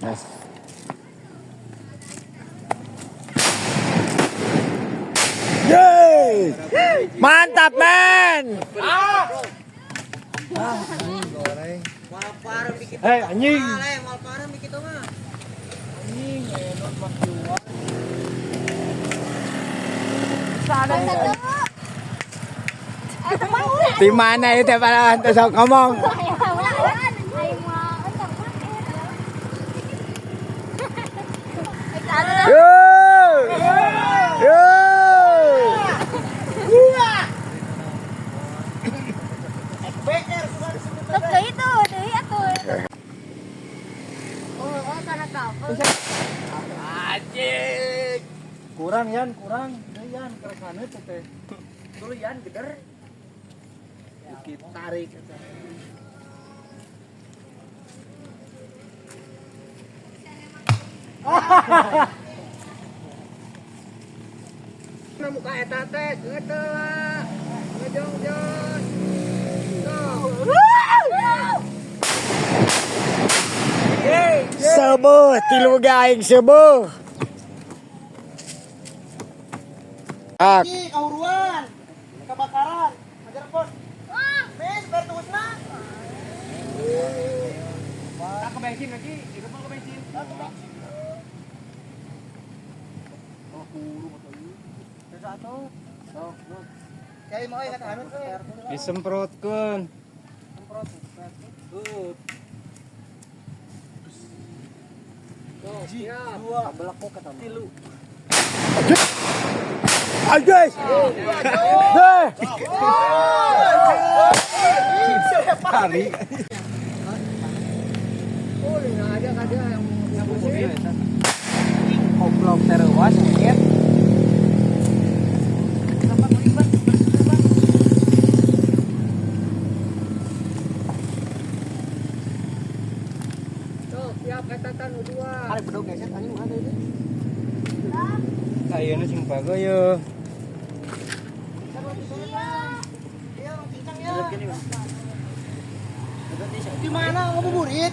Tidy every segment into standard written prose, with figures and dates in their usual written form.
Yes. Yeay! Mantap, men. Hei, anjing. Di mana itu para sok ngomong? Yo! Yo! Itu, deui atuh. Oh, karena kabel. Anjing. Kurang Yan, kurang. Deui Yan, keresane teh. Dulu Yan geder. Dikit tarik. Nah, muka eta teh geuteuh. Ngejongjon. Sebuh, tilu gaing sebuh. Ak. Kauruan. Kebakaran. Ajar pon. Wis bertusna. Tak ke bensin lagi, itu mah ke bensin. Oh, kuru atau Disemprotkeun. Dua, tilu. Ayo guys. Deh. Tarik. Oh, lina aja kan dia yang Goblok teruas nyet. Tuh, siap eta tan dua. Arek bedog geset anjing mana itu? Ayeuna sing bago yo. Di mana ngabuburit?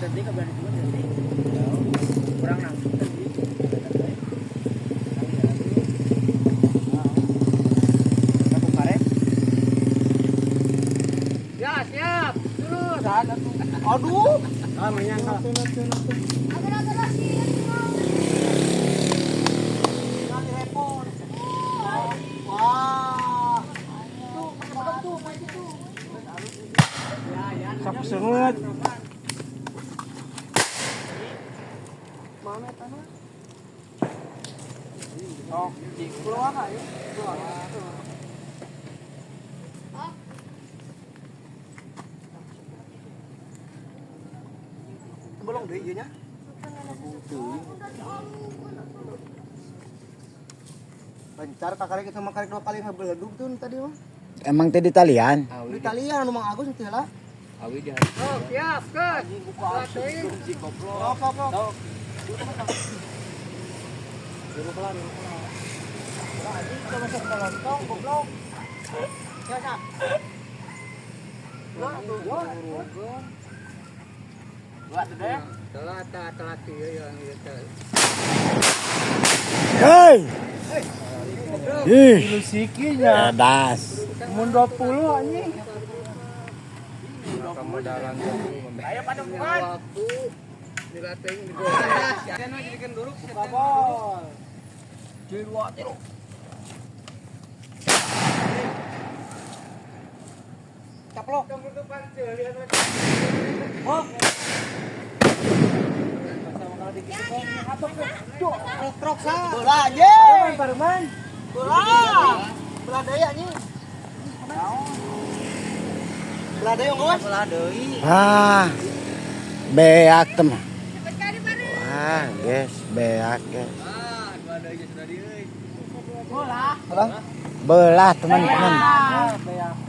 Kurang nangkep tadi. Ya, siap. Terus. Aduh. Ah, menyangka. Wah. Tuh, pakai bedog tuh, main itu. Sok seungeut. Mana tanah? Oh, Keluar aja. Keluar. Bolong deui ieu nya. Bencar kakarek sama karek dua kali ngabeledug tuh tadi mah. Emang tadi talian? Di talian anu Mang Agus teh lah. Awi di Oh, siap, kes. Buka goblok. Sok, sok. Anjing kita masuk ke lontong goblok. Ya, siap. Dua tuh deh. Telat, telat ieu yang ieu teh. Hei. Ih, Tilu sikinya. das. Mun 20 anjing. Kemodalan. Ayo padukuhan. Waktu dilatih di Buka bol. Dua tilu. Caplok. Oh. Truk sa. Bola anjing. Baruman. Bola. Bola deui anjing. Bola deui ongkos. Bola deui. Ah. Beak teman. Wah, guys, beak guys. Ah, dua deui sudah deui. Bola. Belah teman-teman. Beak.